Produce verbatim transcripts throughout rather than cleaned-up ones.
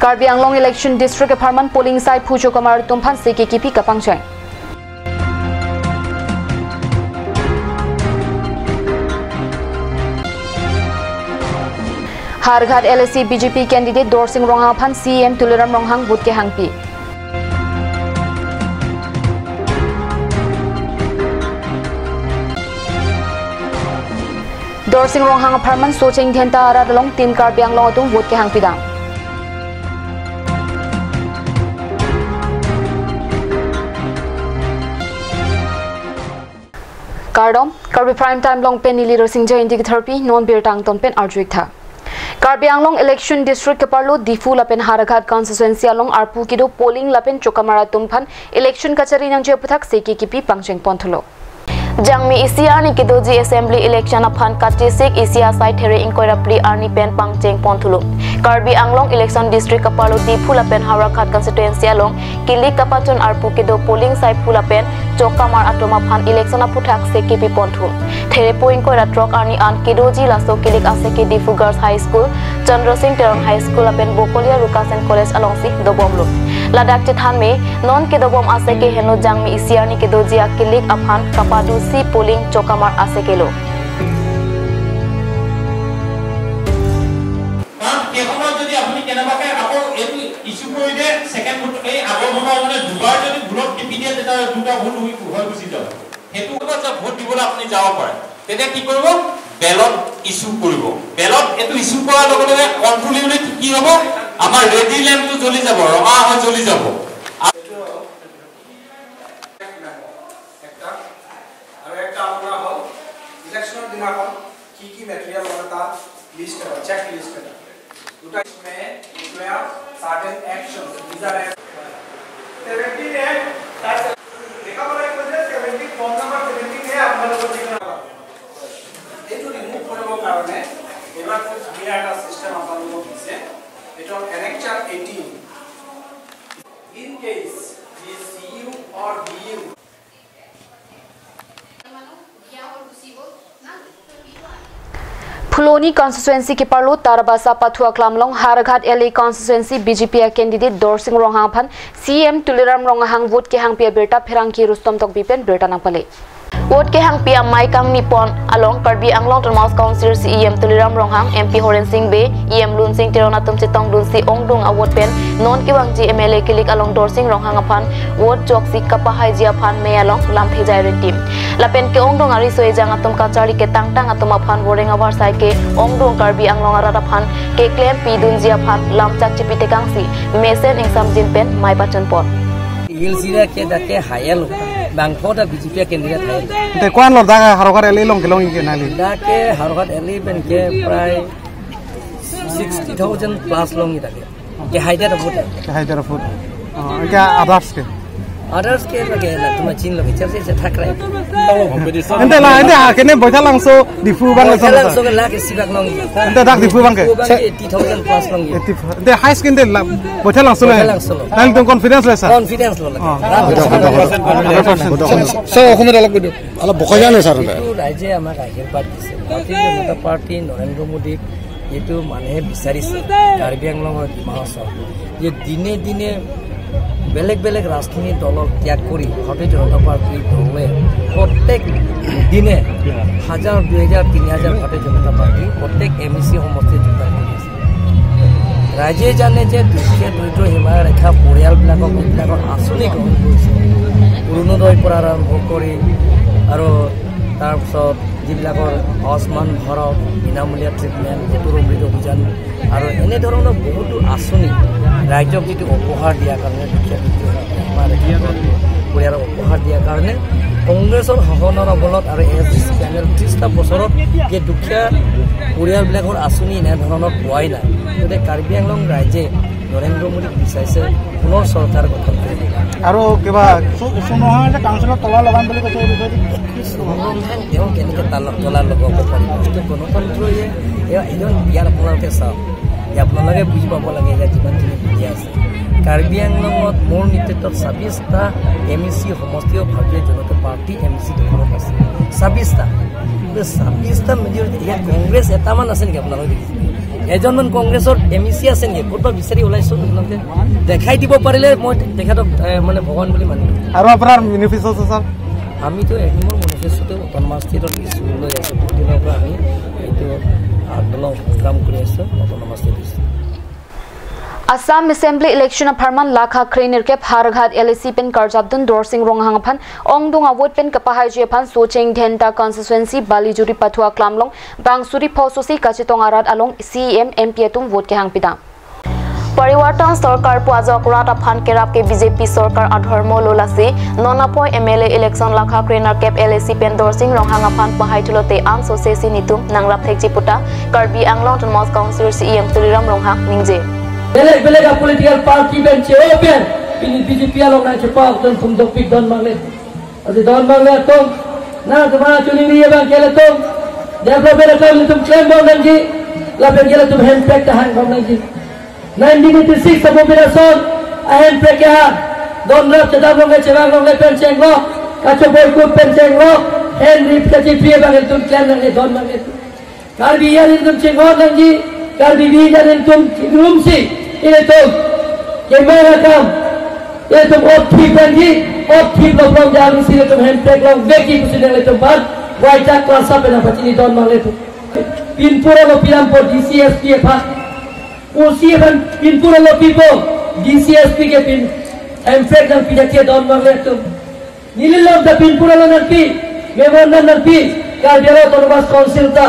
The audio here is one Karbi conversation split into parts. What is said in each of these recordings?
Karbi Anglong Election District apharman polling saiphu chokamar atum aphan seke kipi kapangcheng. Howraghat L A C B J P candidate Dorsing Ronghang aphan C E M Tuliram Ronghang vote kehangpi. Dorsing Ronghang apharman Socheng Dhenta arat along Team Karbi Anglong atum vote kehangpidam. Kardom, Karbi Prime Time along pen neli Rosing Jainti Katharpi, non birta angton pen arju-ik tha. Karbi Anglong Election District keparlo Diphu lapen Howraghat constituency along arpu kedo polling lapen chokamar atum aphan election kachari nangji aphuthak seke kipi pangcheng ponthulo. Jangmi isi arni kedoji assembly election aphan kachesik isi asai there ingkoi ra phli arni pen pangcheng ponthulo. Karbi Anglong Election District keparlo Diphu lapen Howraghat constituency along kilik kapachun arpu kedo polling saiphu lapen chokamar atum aphan election aphuthak seke kipi ponthu. Therepo ingkoi ra throk arni an kedoji laso kilik aseke Diphu Girls High School, Chandra Singh Teron High School lapen Bokolia Rukasen College alongsi dobomlo. Ladak chethanme, non kedobom aseke henlo Jangmi isi arni kedoji akilik aphan kapadusi polling chokamar asekelo. কাৰণ সেই সময়ত যদি আপুনি কেনেবাকে আকৌ এইটো ইছ্যু কৰি দিয়ে, ছেকেণ্ড ভোট, এই আগৰ ভোটৰ মানে দুবাৰ যদি ভুলত টিপি দিয়ে, তেতিয়া দুটা ভোট হৈ, হৈ গুচি যাব। সেইটো সময়ত যে ভোট দিবলৈ আপুনি যাব পাৰে, তেতিয়া কি কৰিব? বেলট ইছ্যু কৰিব। বেলট এইটো ইছ্যু কৰাৰ লগে লগে কণ্ট্ৰল ইউনিট কি হ'ব? আমাৰ ৰেডি লেম্পটো জ্বলি যাব, ৰঙা হৈ জ্বলি যাব। একটা, আৰু একটা আপোনাৰ হ'ল ইলেকশ্যনৰ দিনাখন কি কি মেটেৰিয়েল মানে তাৰ লিষ্ট এটা, চেক লিষ্ট এটা। দুটা, इसमें require certain action, these are seventeen A, দেখা পালে কৈছে seventy, form number seventeen A আপোনালোকৰ ঠিকনা। এইটো ৰিমুভ কৰিবৰ কাৰণে এইবাৰ খুব ধুনীয়া এটা ছিষ্টেম আপোনালোকক দিছে। এইটো হ'ল annexure eighteen. In case we see you or be you Phuloni constituency keparlo Tarabasa Pathu aklam along Howraghat L A constituency B J P a candidate Dorsing Ronghang aphan C E M Tuliram Ronghang vote kehangpi abirta pherangke Rustom Tokbi pen birta nangpale. Vote kehangpi amei kangni pon along Karbi Anglong Autonomous Council C E M Tuliram Ronghang, M P Horen Sing Bey, E M Lunsing Teron atum chetongdunsi ongdung a-vote pen non kevangji M L A kilik along Dorsing Ronghang aphan vote choksi kapahaiji aphan mei along lamthe jai rintim. Lapen ke-ongdung ariso ejang atum kacharli ketangtang atum aphan voreng avarsai ke-ongdung Karbi Anglong arat aphan keklempi dunji aphan lamchak chipi tekangsi mesen ingsamjin pen mei pachun pon. Hills area ke dak ke higher lo, bangpho ta B J P candidate hai. Te ko-an lo dak Howraghat L A along kelong ke nangli? Dak ke Howraghat L A pen ke prai sixty thousand plus longji dak ke. Ke higher vote. Ke higher vote. Oh, ke others ke? Others ke lage na tuma chin lage, char se thak rai. Ante la, ante ha kene Baithalangso Diphu abang Baithalangso ke lake sibak longji. Ante dak Diphu abang ke? Diphu abang ke eighty thousand plus longji. Eighty, ante highest ke ante la, Baithalangso le. Baithalangso lo. Nangtum confidence le sir? Confidence lo lage. Oh. Hundred percent. Sir, অসমীয়াত অলপ কৈ দিয়ক। অলপ বকজা নে sir? এইটো ৰাইজে আমাক আশীৰ্বাদ দিছে। ভাৰতীয় জনতা পাৰ্টি নৰেন্দ্ৰ মোদীক এইটো মানুহে বিচাৰিছে। কাৰ্বি আংলঙৰ ডিমা হাছাও যে দিনে দিনে বেলেগ বেলেগ ৰাজনৈতিক দলক ত্যাগ কৰি ভাৰতীয় জনতা পাৰ্টি দলে প্ৰত্যেক দিনে হাজাৰ, দুই হাজাৰ, তিনি হাজাৰ ভাৰতীয় জনতা পাৰ্টি প্ৰত্যেক এম ই চি সমষ্টিত যোগদান কৰি আছে। ৰাইজে জানে যে দুখীয়া দৰিদ্ৰ সীমাৰেখা পৰিয়ালবিলাকক এইবিলাকৰ আঁচনি গ্ৰহণ কৰিছে। অৰুণোদয়ৰ পৰা আৰম্ভ কৰি আৰু তাৰপিছত যিবিলাকৰ আয়ুষ্মান ভাৰত, বিনামূলীয়া ট্ৰিটমেণ্ট, জেতুৰ অমৃত অভিযান আৰু এনেধৰণৰ বহুতো আঁচনি ৰাইজক যিটো উপহাৰ দিয়াৰ কাৰণে, দুখীয়া দুখীয়া সীমাৰেখা পৰিয়ালক উপহাৰ দিয়াৰ কাৰণে কংগ্ৰেছৰ শাসনৰ অমলত আৰু এ এছ ডি চি পেনেল ত্ৰিশটা বছৰত যে দুখীয়া পৰিয়ালবিলাকৰ আঁচনি এনেধৰণৰ পোৱাই নাই। গতিকে কাৰ্বি আংলং ৰাইজে নৰেন্দ্ৰ মোদীক বিচাৰিছে পুনৰ চৰকাৰ গঠন কৰিবলৈ। আৰু কিবা চু-, চুনুহাঙে যে কাউন্সিলত তলা লগাম বুলি কৈছে, এই বিষয়ে কি ক'ব? চুনুহাঙে তেওঁ কেনেকে তালা-, তলা লগাব পাৰিব? এইটো গণতন্ত্ৰয়ে, এ-, এজন বিয়াৰ আপোনালোকে চাওক, যে আপোনালোকে বুজি পাব লাগে, ইয়াত যিমানখিনি মিডিয়া আছে, কাৰ্বি আংলঙত মোৰ নেতৃত্বত ছাব্বিশটা এম ই চি সমষ্টিও ভাৰতীয় জনতা পাৰ্টি এম ই চি দখলত আছে, ছাব্বিশটা। ছাব্বিশটা মেজৰিটি, ইয়াত কংগ্ৰেছ এটামান আছে নেকি আপোনালোকে দেখিছে? এজনমান কংগ্ৰেছৰ এম ই চি আছে নেকি? ক'ৰবাত বিচাৰি ওলাইছো আপোনালোকে দেখাই দিব পাৰিলে মই তেখেতক, এ, মানে ভগৱান বুলি মানিম। আৰু আপোনাৰ মেনিফেষ্টো আছে, ছাৰ? আমিতো একেবাৰে মেনিফেষ্টোতে অট'নমাছ ষ্টেটৰ ইছ্যু লৈ আছো। বহুত দিনৰ পৰা আমি এইটো আন্দোলন সংগ্ৰাম কৰি আছো autonomous state issue. Assam Assembly election apharman lakha kre nerkep Howraghat L A C pen karjapdun Dorsing Ronghang aphan ongdung avote pen kapahaiji aphan Socheng Dhenta constituency Balijuri Pathua klamlong bang suri pho sosi kachetong arat along C E M, M P atum vote kehang pidam. Parivartan Sorkar pu ajok rat aphan kerap ke B J P Sorkar adhormo lo lasi non apoi M L A election lakha kre nerkep L A C pen Dorsing Ronghang aphan pahai thulote an sose si nitum nangrap thekji puta Karbi Anglong Autonomous Council C E M Tuliram Ronghang ningje. Belek belek a political party pen che-o pen pini B J P along nangchepa-ok don thum dopik don mangle. Adi don mangle atum, na jama chuning ni abang ke latum development akam latum klem bom nangji, lapen ke latum handbrake ta hang bom nangji. Nineteen eighty-six apo pen ason a handbrake kehang, don rap chedam longle, chevang longle pen chenglok, kachoboi kut pen chenglok, hand rip kachipri abang latum klem nangne don mangle. Karbi aridom chinghon nangji, Karbi aridom atum chingrumsi, ilitum kemang akam, ilitum othip nangji, othip lo pulangte isi ilitum handbrake longvekji pusi nanglitum aphan waita klasa pen nangpachini don mangle atum. Pinpur alopi dampo D C S P aphan, O C aphan pinpur alopipo, D C S P ke pin handbrake nangpi jake don mangle atum. Neli along ta pinpur along nangpi, memorandum nangpi, Karbi Anglong Autonomous Council ta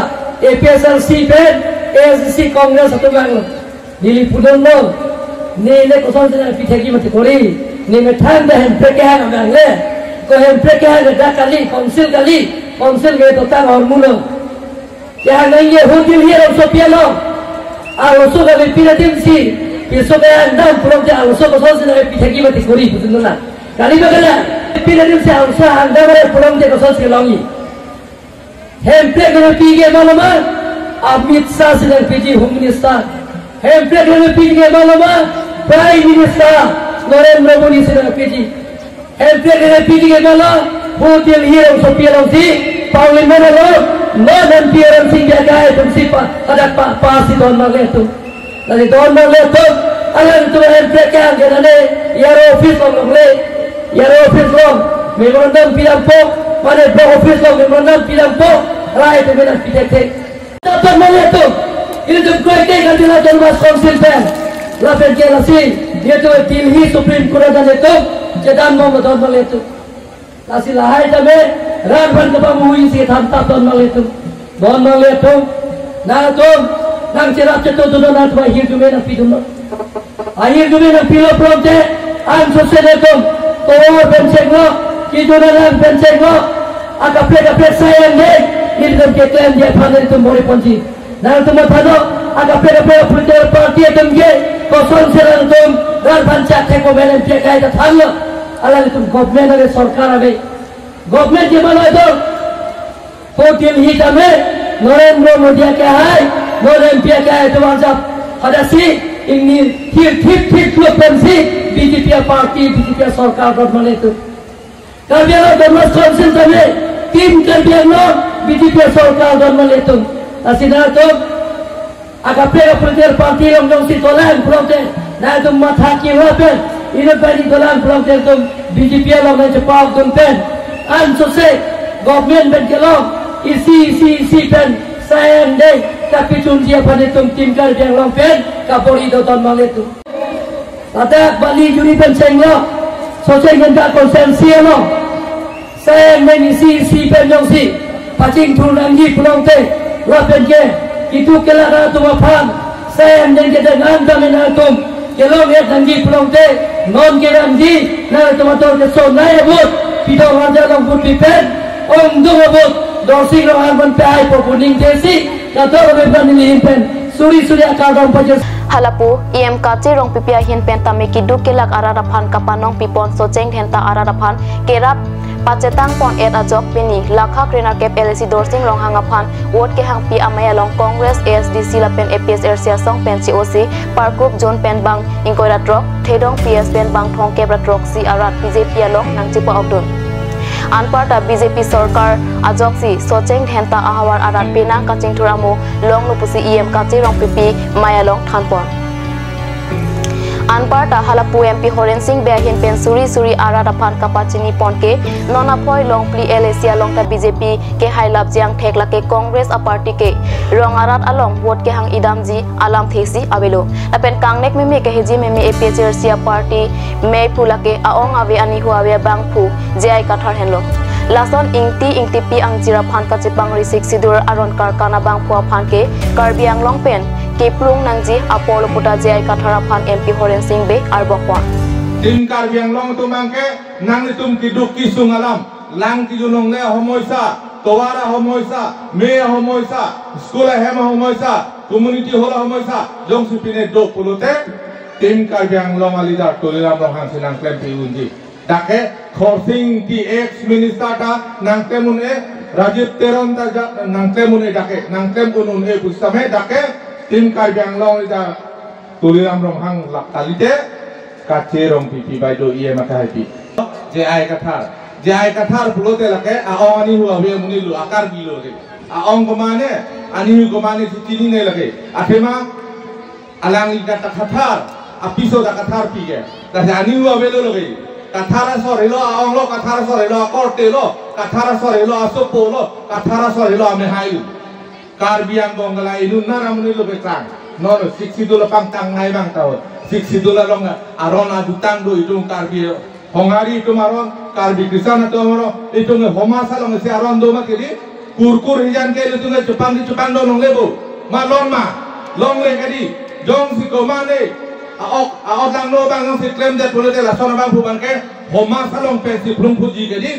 A P H L C pen A S D C Congress atum vanglo. Neli pudunlo, ne ne kosonsi nangpi thekji mati kori, ne methang ta handbrake kehang mangle, ko handbrake kehang dak kali, council kali, council ke dotang ahormu lo. Kehang nangji ho Delhi arongsopi along. Arloso kami pira tim si. Piso kehang dam pulangte arloso kosonsi nangpi thekji mati kori pudun na. Kali ba kali. Pira tim si arloso hang dam pulangte kosonsi longji. Handbrake nangpi ke ma lo ma? Amit Shah si nangpiji Home Minister. Handbrake nangpi ke ma lo ma? Prime Minister Narendra Modi si nangpiji. Handbrake nangpi ke ma lo, ho Delhi arongsopi alongsi, Parliament along, non M P Ram Singh Biakai atumsi pa, hadak pa, pass si don mangle atum. Lasi don mangle atum, alangtum handbrake kehang ke nane, E R O office along longle, E R O office along, memorandum pi dampo, mane block office along, memorandum pi dampo, rai atum nangpi thekthek. Don mangle atum, ilitum kroike kan jila Autonomous Council pen. Lapen ke lasi, ilitum Delhi Supreme Court adan ilitum, chedam bom don mangle atum. Lasi lahai tame, rat aphan kapamuhui si than tap don mangle atum. Don mangle atum, nangtum, nangcherap chetong dun nangtum ahirjume nangpidun. Ahirjume nangpilo pulangte, an sose nangtum, tovar pen chenglok, kejun alang pen chenglok, akaprek kaprek asai angdeng, ilitum keklem dia aphan ilitum bor-i ponji. Nangtum matha non, akaprek kaprek political party atum ke, kosonsi nangtum, rat aphan chak thek komen M P akai ta thanlo, alangtum government ave sorkar ave. Government ke ma lo atum, ho Delhi tame, Narendra Modi akehai, Narendra Modi akehai atum anjap. Hadak si, ingni thir thir thir klop pensi, B J P party, B J P sorkar don mangle atum. Karbi Anglong Autonomous Council tame, Team Karbi Anglong, B J P sorkar don mangle atum. Lasi nangtum, akaprek political party along jongsi dolang pulangte, nangtum matha kehang pen, inut bani dolang pulangte atum B J P along nangchepa-ok dun pen. An sose, government pen kelong, isi, isi, isi pen, asai angdeng, kapachunji aphan ilitum Team Karbi Anglong pen, kabor-i do don mangle atum. Ladak Balijuri pen chenglok, Socheng Dhenta constituency along. Asai angdeng isi isi pen jongsi pachingthur nangji pulangte, lapen ke keduk kelak atum aphan asai angdeng kedeng an tame nangtum kelong-et nangji pulangte, non ke nangji nangtum ator kesonai a-vote, pidong arja along vote pipen, ongdung a-vote, Dorsing Ronghang aphan pehaipo pu ningje si, kadokave aphan neli ahin pen suri suri akardom pajir. Halapu, E M Kache Rongpipi ahin pen tame keduk kelak arat aphan kapanong pipon Socheng Dhenta arat aphan kerap pachetang pon-et ajok pini, lakha kre nerkep L A C Dorsing Ronghang aphan vote kehangpi amei along Congress, A S D C lapen A P H L C asong pen C-O-C, Parkup Zone pen bang ingkoi ra throk, Thedong P S pen bang thomkep ra throksi arat B J P along nangchepa-ok dun. Anparta B J P sorkar ajoksi Socheng Dhenta ahavar arat penang kachingthur amo longlo pusi E M Kache Rongpipi mei along thanpon. Anparta halapu M P Horen Sing Bey ahin pen suri suri arat aphan kapachini pon ke non aphoi Longphli L A C along ta B J P kehailap jangthek lake Congress aparty ke rong arat along vote kehang idamji alamthe si avelo. Lapen kangnek meme keheji meme A P H L C aparty mei phu lake aong ave anihu ave abangphu J I Kathar henlo. Lason ingti ingtipi angjir aphan kachepangri Sixth Schedule aron karkan abangphu aphan ke Karbi Anglong pen keplung nangji apor lo puta J I Kathar aphan M P Horen Sing Bey arbok pon. Team Karbi Anglong atum abangke nanglitum keduk kesung alam, lang kejun longle ahomoisa, tovar ahomoisa, mei ahomoisa, school ahem ahomoisa, community hall ahomoisa, jongsi pine do pulote, Team Karbi Anglong aleader Tuliram Ronghang si nangklempi unji. Dak ke Khorsing Ingti ex minister ta nangklem un-e, Rajiv Teron ta ja-, nangklem un-e dak ke, nangklem un un-e pusitame dak ke Team Karbi Anglong aleader Tuliram Ronghang lap kalite, Kache Rongpipi bai do E M akehaipi. J I Kathar. J I Kathar pulote lake aong anihu ave amonit lo, a-Karbi lo ke. Aong komane, anihu komane si chinine lake. Athema alangli kata Kathar, apiso ta Kathar pi ke. Lasi anihu avelo lake. Kathar asor helo aong lo, Kathar asor helo akorte lo, Kathar asor helo asopo lo, Kathar asor helo amehai lo. Karbi Anglong ke la inut nar amonit lo pekrang. Non Sixth Schedule pangtang nai abang tahu. Sixth Schedule along aron ajutang do itum Karbi Honghari atum aron, Karbi Christian atum aron, itum ke Homasa along si aron do mati di. Kurkur hijan ke itum ke chepangri chepangri longle bo. Ma lon ma, longle ke di. Jongsi komane, a-ok, a-ok langno abang jongsi klemdet pulote lason abangphu abangke Homasa along pensi plung phuji ke di.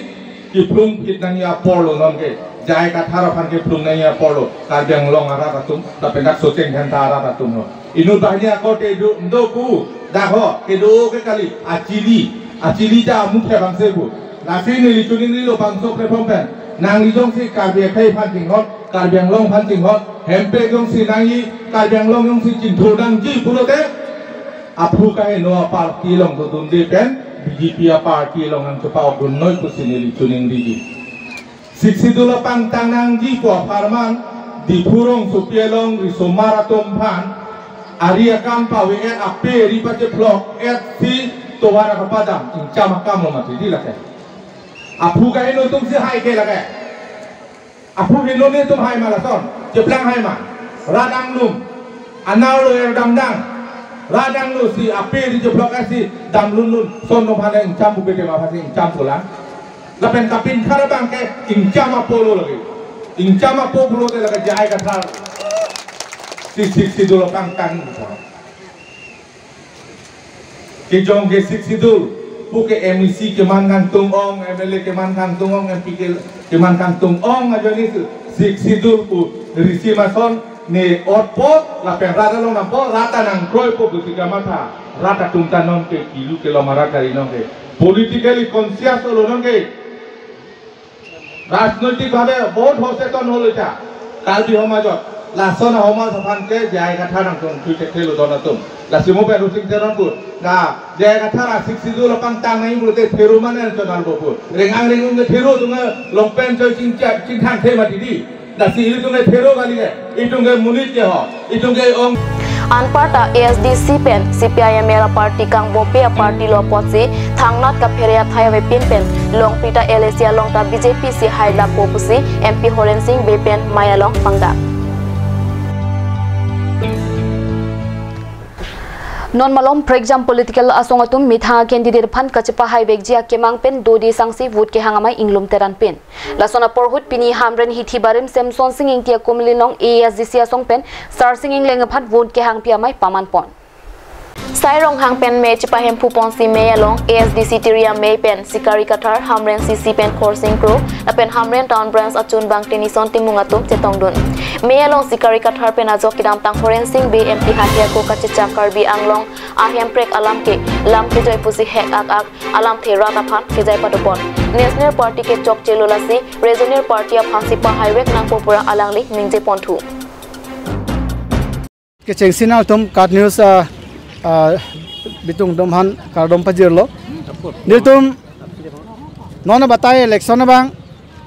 Keplung phit nangji apor lo non ke. J I Kathar aphan keplung nangji apor lo. Karbi Anglong arat atum, lapen dak Socheng Dhenta arat atum lo. Inut banghini akorte do, do pu, dak ho, kedo ke kali, achili, achili ta amuthe bangse pu. Lasi neli choningri lo bangso platform pen. Nangli jongsi Karbi akhei aphan chinghon, Karbi Anglong aphan chinghon, Hemprek jongsi nangji, Karbi Anglong jongsi chinthur nangji pulote, aphu kaheno aparty along dodunde pen, B J P aparty along nangchepa-ok dunnoi pusi neli choningriji. Sixth Schedule pangtang nangji pu apharman, Diphu rongsopi along risomar atum aphan, ari akam pave-et, ape ari pachephlok-et si tovar kapadam, ingcham akam lo mati di lake. Aphu kaheno atum si hai ke lake. Aphu heno netum hai ma lason, cheplang hai ma. Rat anglum, anar lo er damdang. Rat anglo si ape ari chephlok-et si damlunlun, son no phane ingcham pu bete ma phasi ingcham pulang. Lapen kapinkhat abangke ingcham apo lo lake. Ingcham apo pulote lake J I Kathar. Si, si, Sixth Schedule pangtang. Kejong ke Sixth Schedule pu ke M A C keman kangtung ong, M L A keman kangtung ong, M P ke, keman kangtung ong ajoine Sixth Schedule pu risi mason ne otpo lapen rat along dampo, rat ta nangkroipo pusi kamatha. Rat atum ta non ke kilu kelom arat kali non ke. Politically conscious lo non ke. Rajnoitik bhabe bahut hoseton holo ta. Karbi homajot. Lason ahomaj aphan ke J I Kathar nangtong thui thekthe lo don atum. Lasi mo pen Rosing Teron pu. Na, J I Kathar a Sixth Schedule pangtang nangji pulote thero mane chonal bo pu. Ring ang ring ung ke thero atum ke longpen choi chingcha, chingthang the mati di. Lasi itum ke thero kali ke. Itum ke monit ke ho. Itum ke ong. Anparta A S D C pen C P I M L aparty kangbope aparty lo apotsi thangnat kaphere athai avepin pen Longphli ta L A C along ta B J P si hai lapo pusi M P Horen Sing Bey pen mei along pangdak. Non malom prekjam political asong atum methang candidate aphan kachepahai vekji akemang pen dodi sangsi vote kehang amei inglum teran pen. Lason apor ahut pini Hamren hithi barim Semson Sing Ingti akumlin along A S D C asong pen Sarsing Engleng aphan vote kehangpi amei paman pon. Sai Ronghang pen mei chepahemphu ponsi mei along A S D C tiri amei pen Sikari Kathar, Hamren C C pen Khorsing Kro, lapen Hamren Town Branch achunbang Tenison Timung atum chetongdun. Mei along Sikari Kathar pen ajok kedamtang Horen Sing Bey M P hathe ako kachechak Karbi Anglong ahemprek alam ke lam kejoi pusi hek ak ak alamthe rat aphan kejai padopon. National Party ke chokche lo lasi Regional Party aphansi pahai vek nangpo pura alangli ningje ponthu. Kechengsi nangtum KAT News, ah, ah, bitung atum aphan kardom pajirlo. Nelitum Non abatai election abang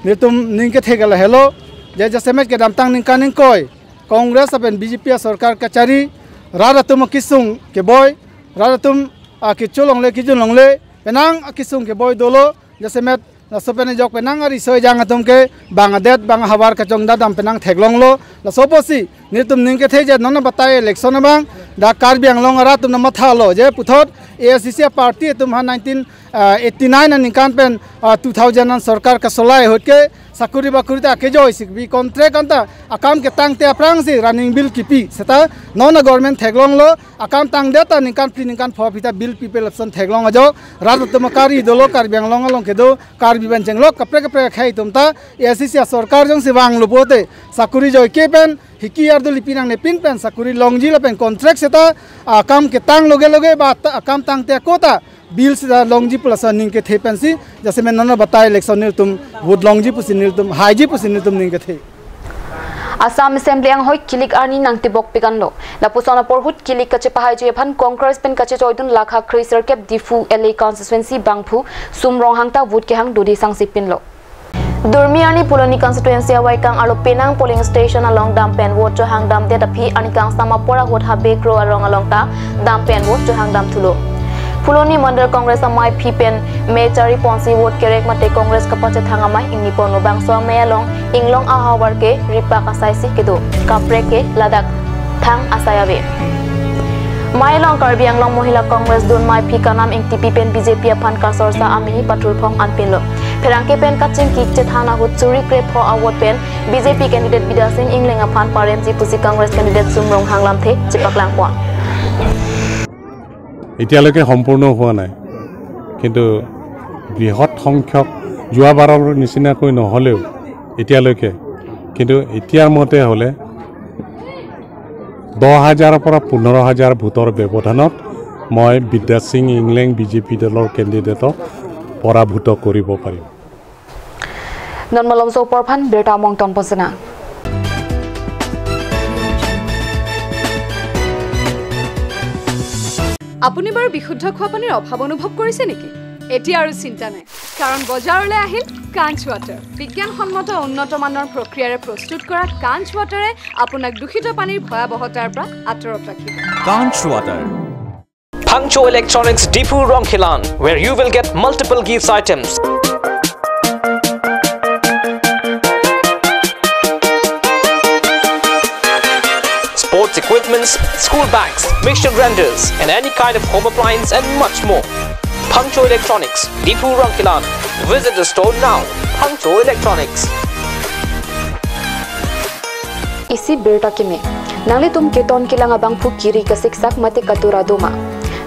nelitum ning kethe ke lahelo, je jasemet kedamtang ningkan ingkoi Congress lapen B J P asorkar kachari, rat atum akesung keboi, rat atum akecho longle kejun longle, penang akesung keboi dolo, jasemet laso pen ajok penang ariso ejang atum ke bang adet bang ahavar kachongdat dam penang theklonglo. Laso apotsi nelitum ning kethe je non abatai election abang dak Karbi Anglong arat atum namathalo je puthot A I C C party atum ha nineteen eighty nine aningkan pen, ah, two thousand an sorkar kasolai ahut ke sakuri bakuri ta kejoi si bi contract anta akam ketangte aphrangsi running bill kipi, seta non a-government theklonglo, akam tangdet ta ningkan phli ningkan pho aphi ta bill pipe lapuson theklong ajok rat atum akari dolo, Karbi Anglong along kedo Karbi pen chenglok kaprek kaprek akhei atum ta A I C C asorkar jongsi vanglo pulote sakuri joike pen hiki ardu lipi nangne pin pen sakuri longji lapen contract seta akam ketang loge loge ba ta akam tangte ako ta bill seta longji pu laso aning kethe pensi jasemet non abatai election nelitum vote longji pusi nelitum haiji pusi nelitum ning kethe. Assam Assembly anghoi kilik arni nangtibok pikanlo. Lapuson apor ahut kilik kachepahaiji aphan Congress pen kachechoidun lakha kre sirkep Diphu L A constituency bangphu Sum Ronghang ta vote kehang dodi sangsi pinlo. Durmi arni Phuloni constituency awaikang arlo penang polling station along dampen vote chohang damdet aphi arni kangsam apor ahut habe kro arong along ta dampen vote chohang damthulo. Phuloni Mandal Congress amaiphi pen me chari ponsi vote kerek mate Congress kapachethang amei ingni ponlo, bangso amei along inglong ahavar ke ripak asai si kedo, kaprek ke ladak thang asai ave. Amei along Karbi Anglong Mohila Congress dun maiphi Kanam Engtipi pen B J P aphan kasorsa amehi pathurphong anpinlo. Pherangke pen kachingki chethan ahut suri krepho a-vote pen B J P candidate Bidya Sing Engleng aphan paremji pusi Congress candidate Sum Ronghang lamthe chepaklangpon. এতিয়ালৈকে সম্পূৰ্ণ হোৱা নাই, কিন্তু বৃহৎ সংখ্যক যোৱাবাৰৰ নিচিনাকৈ নহ'লেও এতিয়ালৈকে, কিন্তু এতিয়াৰ মতে হ'লে দহ হাজাৰৰ পৰা পোন্ধৰ হাজাৰ ভোটৰ ব্যৱধানত মই বিদ্যা সিং ইংলেং বি জে পি দলৰ কেণ্ডিডেটক পৰাভূত কৰিব পাৰিম। Non malomso apor aphan birta mongton ponsena. আপুনি বাৰু বিশুদ্ধ খোৱা পানীৰ অভাৱ অনুভৱ কৰিছে নেকি? এতিয়া আৰু চিন্তা নাই, কাৰণ বজাৰলৈ আহিল কাঞ্চ ৱাটাৰ। বিজ্ঞানসন্মত উন্নত মানৰ প্ৰক্ৰিয়াৰে প্ৰস্তুত কৰা কাঞ্চ ৱাটাৰে আপোনাক দূষিত পানীৰ ভয়াৱহতাৰ পৰা আঁতৰত ৰাখিব। Kanch Water. Phangcho Electronics Diphu Rongkhelan, where you will get multiple gifts items. Sports equipments, school bags, mixture grinders, and any kind of home appliance and much more. Phangcho Electronics, Diphu Rongkhelan. Visit the store now. Phangcho Electronics. Isi birta kimi. Nanglitum keton kelang abangphu kiri kasiksak mate katura doma?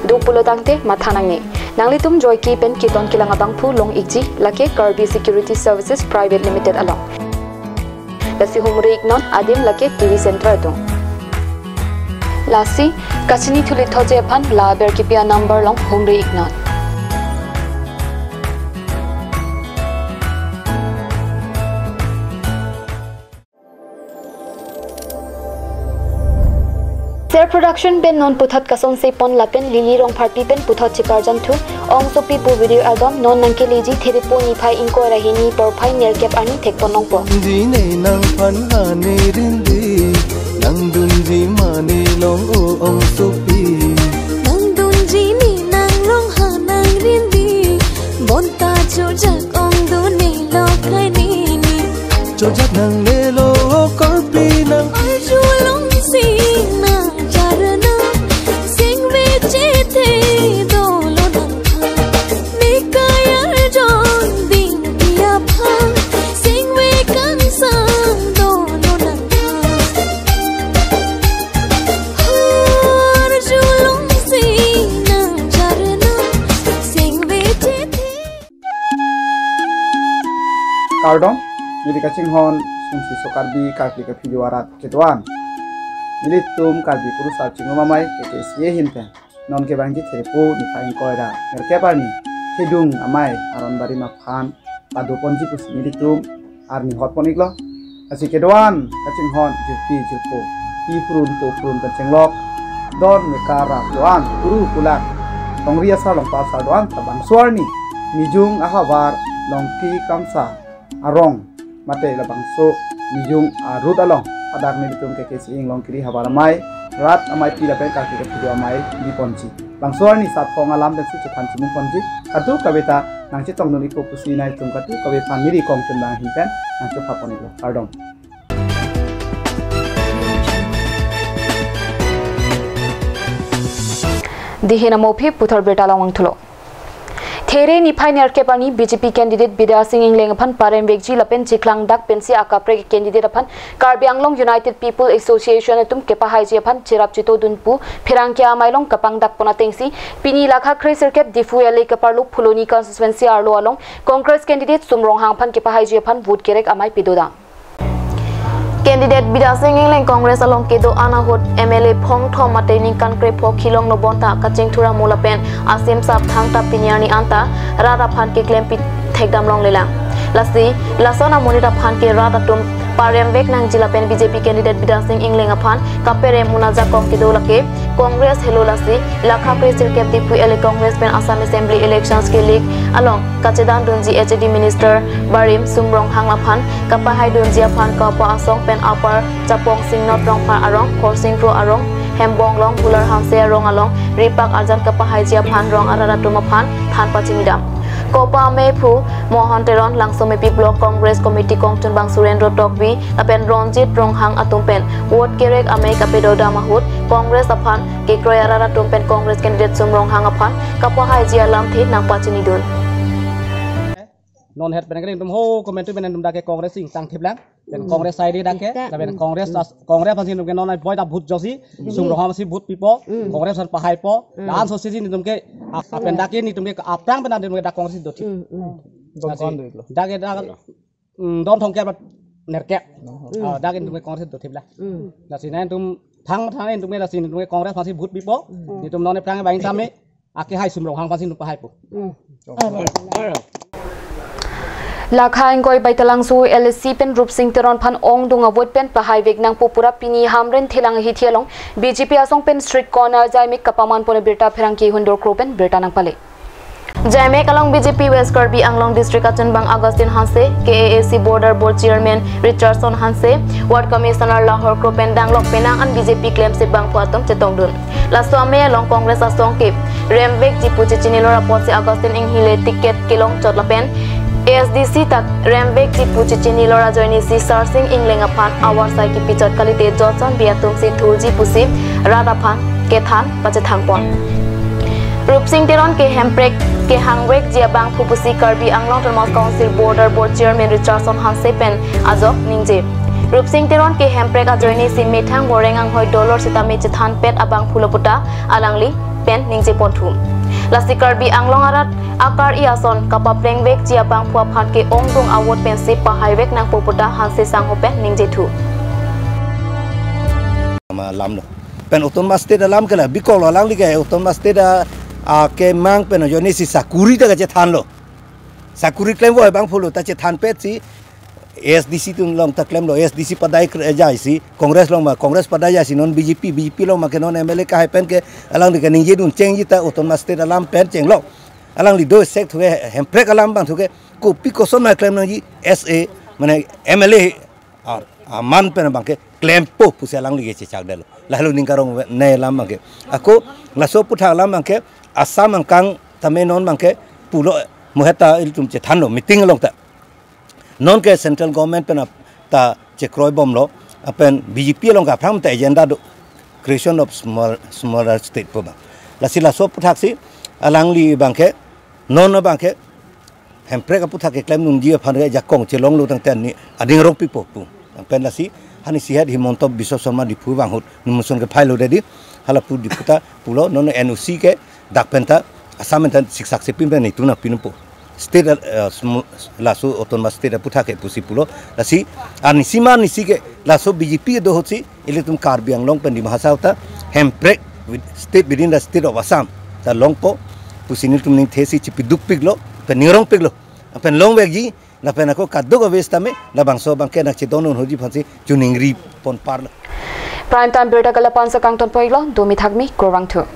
Do pulo tangte matha nangne. Nanglitum joike pen keton kelang abangphu long-ikji lake Karbi Security Services Private Limited along. Lasi humri iknon adim lake T V Center atum. Lasi kachini thuli thoje aphan la aber kipi a-number along humri iknon. Ser Production pen non puthot kasonse pon lapen Lily Rongpharpi pen puthot cheparjan thu. Ongsopi pu video album non nangkeleji Therepo niphai ingkoi ra hini porphai nerkep arni thekpon longpo. Ji ne nangphan ha ne rindi, nangdunji mane long o ongsopi. Nangdunji ne nanglong ha nang rindi, bonta chojak ongdun ne lo khai ne. Chojak nanglelo, korpi nang. Arjulongsi nangjarna, singve chethe dolo nangphan. Mekai arjon dingpi aphan, singve kangsam dolo nangphan. Arjulongsi nangjarna, singve chethe. Kardom, neli kachinghon Sungsi Sokarbi Karbi ka video arat kedoan. Nelitum Karbi Kurusar Chingrum Amei K K C A ahin pen non kevangji Therepo niphai ingkoi ra nerkep arni Thedung Amei aron barim aphan padoponji pusi nelitum arni hotpon iklo. Lasi kedoan kachinghon jirpi jirpo, pi phurun po phurun kachenglok, don mekar ra doan, kuru kulak, tongri asar longpa asar doan, tabang suarni, mijung ahavar, Longki Kamsa arong mate labangso nijung arut along hadak nelitum K K C Inglong Kiri havar amei, rat ameipi lapen kaki kepido amei di ponji. Bangso arni sap kong alam pensi chethan chimung ponji. Kadokave ta nangchetongdun ikpo pusi nelitum kadokave aphan neli kongchun bang ahin pen nangchepha pon iklo. Kardom. Dihin amo aphi puthot birta along vangthulo. There niphai nerkep arni B J P candidate Bidya Sing Engleng aphan paremvekji lapen chiklang dak pensi akaprek candidate aphan Karbi Anglong United People Association atum kepahaiji aphan cherap chetongdun pu pherangke amei along kapangdak pon atengsi pini lakha kre sirkep Diphu L A keparlo Phuloni constituency arlo along Congress candidate Sum Ronghang aphan kepahaiji aphan vote kerek amei pidodang. Candidate Bidya Sing Engleng Congress along kedo-an ahut M L A phongthom mate ningkan krepho kelong lo bonta kachingthur amo lapen asim sap thangta pini arni anta rat aphan keklempi thekdam longlelang. Lasi lason amonit aphan ke rat atum paremvek nangji lapen B J P candidate Bidya Sing Engleng aphan kaperem un ajakong kedo lake Congress helo. Lasi lakha kre sirkep Diphu L A Congress pen Assam Assembly elections kelik along kachedandunji H A D Minister barim Sum Ronghang aphan kapahaidunji aphan Kopa asong pen Upper Chapong Singnot Rongphar arong, Khorsing Kro arong, Hembong along, Hular Hanse arong along ripak arjan kapahaiji aphan rong arat atum aphan than pachinidam. Kopa amei aphu Mohon Teron, Langsomepi Block Congress Committee kongchunbang Surendro Tokbi lapen Ronjit Ronghang atum pen vote kerek amei kapidodam ahut Congress aphan kekroi arat atum pen Congress candidate Sum Ronghang aphan kapahaiji alamthe nangpachinidun. Non het pen ke nelitum ho komantu pen nelitum dak ke Congress sing tang thip lang. Pen Congress side dak ke, lapen Congress as-, Congress aphansi nelitum ke non ai boi ta vote josi, Sum Ronghang aphansi vote pipo, Congress aphan pahaipo, la-an sosi nelitum ke, ap-, pen dak ke nelitum ke aphrang pen nelitum ke dak Congress do thip. Dak ke dak, mm, don thomkep nerkep. Ah, dak nelitum ke Congress do thip la. Lasi nelitum thang thang nelitum ke lasi nelitum ke Congress aphansi vote pipo, nelitum non aphrang bang tame, akehai Sum Ronghang aphansi nelitum pahaipo. Lakha ingkoi Baithalangso L A C pen Rupsing Teron aphan ongdung avote pen pahaivek nangpo pu ra pini Hamren Thelang ahithi along B J P asong pen street corner jaimek kapaman pon abirta pherangke Hundor Kro pen birta nangpale. Jaimek along B J P West Karbi Anglong District achunbang Augustine Hanse, K A A C Border Board Chairman Richardson Hanse, Ward Commissioner Lahor Kro pen danglok penang an B J P klemsi bangphu atum chetongdun. Laso amei along Congress asong ke remvekji pu chechinilo ra apotsi Augustine Enghile ticket kelong chot lapen A S D C ta remvekji pu chechinilo ra ajoinesi Sarsing Engleng aphan awarsai kipi chot kalite Johnson Bey atumsi thurji pusi rat aphan kethan pachethang pon. Rupsing Teron ke hemprek kehangvekji abangphu pusi Karbi Anglong Autonomous Council Border Board Chairman Richardson Hanse pen ajok ningje. Rupsing Teron ke hemprek ajoinesi methang boreng anghoi dolor sitame chethanpet abangphu lo puta alangli pen ningje ponthu. Lasi Karbi Anglong arat akar-i ason kapaplengvekji abangphu aphan ke ongdung avote pensi pahaivek nangpo puta Hanse sangho pen ningjethu. Ama lam lo. Pen Autonomous State alam ke la bikok lo, alangli ke Autonomous State a, akemang pen ajoinesi sakuri ta kachethan lo. Sakuri klemvoi abangphu lo ta chethanpetsi A S D C atum along ta klemlo, A S D C padai kre-, jaisi, Congress along ma, Congress padai jaisi, non B J P, B J P along ma ke non M L A kahai pen ke alangli ke ningjedun chengji ta Autonomous State alam pen chenglo. Alangli do sek thu ke hemprek alam abang thu ke kopi koson ma klem nangji S A, mane M L A, a, aman pen abang ke klempo pusi alangli ke chechakdetlo. Lahelo ning karong ne alam abang ke. Ako laso aputhak alam abang ke Assam angkang tame non abang ke pulo, mo heta ilitum chethanlo meeting along ta. Non ke central government pen ap-, ta chekroi bomlo, lapen B J P along ke aphrang ta agenda do, creation of small, smaller state pu abang. Lasi laso aputhak si alangli abang ke, non abang ke, hemprek aputhak keklemdunji aphan ke ajakong chelonglo tangte ani, aning rong pipo pu. Lapen lasi, hani sihet Himanta Biswa Sarma Diphu abang ahut, nomination kephai lo dedi, hala pu Diphu ta pulo, non N O C ke, dak pen ta, Assam pen ta siksak sepin pen itum nangpinpo. State, eh, sm-, laso Autonomous State aputhak ke pusi pulo. Lasi, arnisi ma arnisi ke, laso B J P do ahutsi, ilitum Karbi Anglong pen Dima Hasao ta, hemprek with state within the state of Assam ta longpo, pusi nelitum ningthesi chipidukpiklo, pen ningrongpiklo. Pen longvekji, lapen ako kadokave sitame, labangso abang ke nangchedondun ahutji aphansi choningri pon parlo. Prime Time birta ke la-an si kangton pon iklo, domi thakmi, kurvangthu.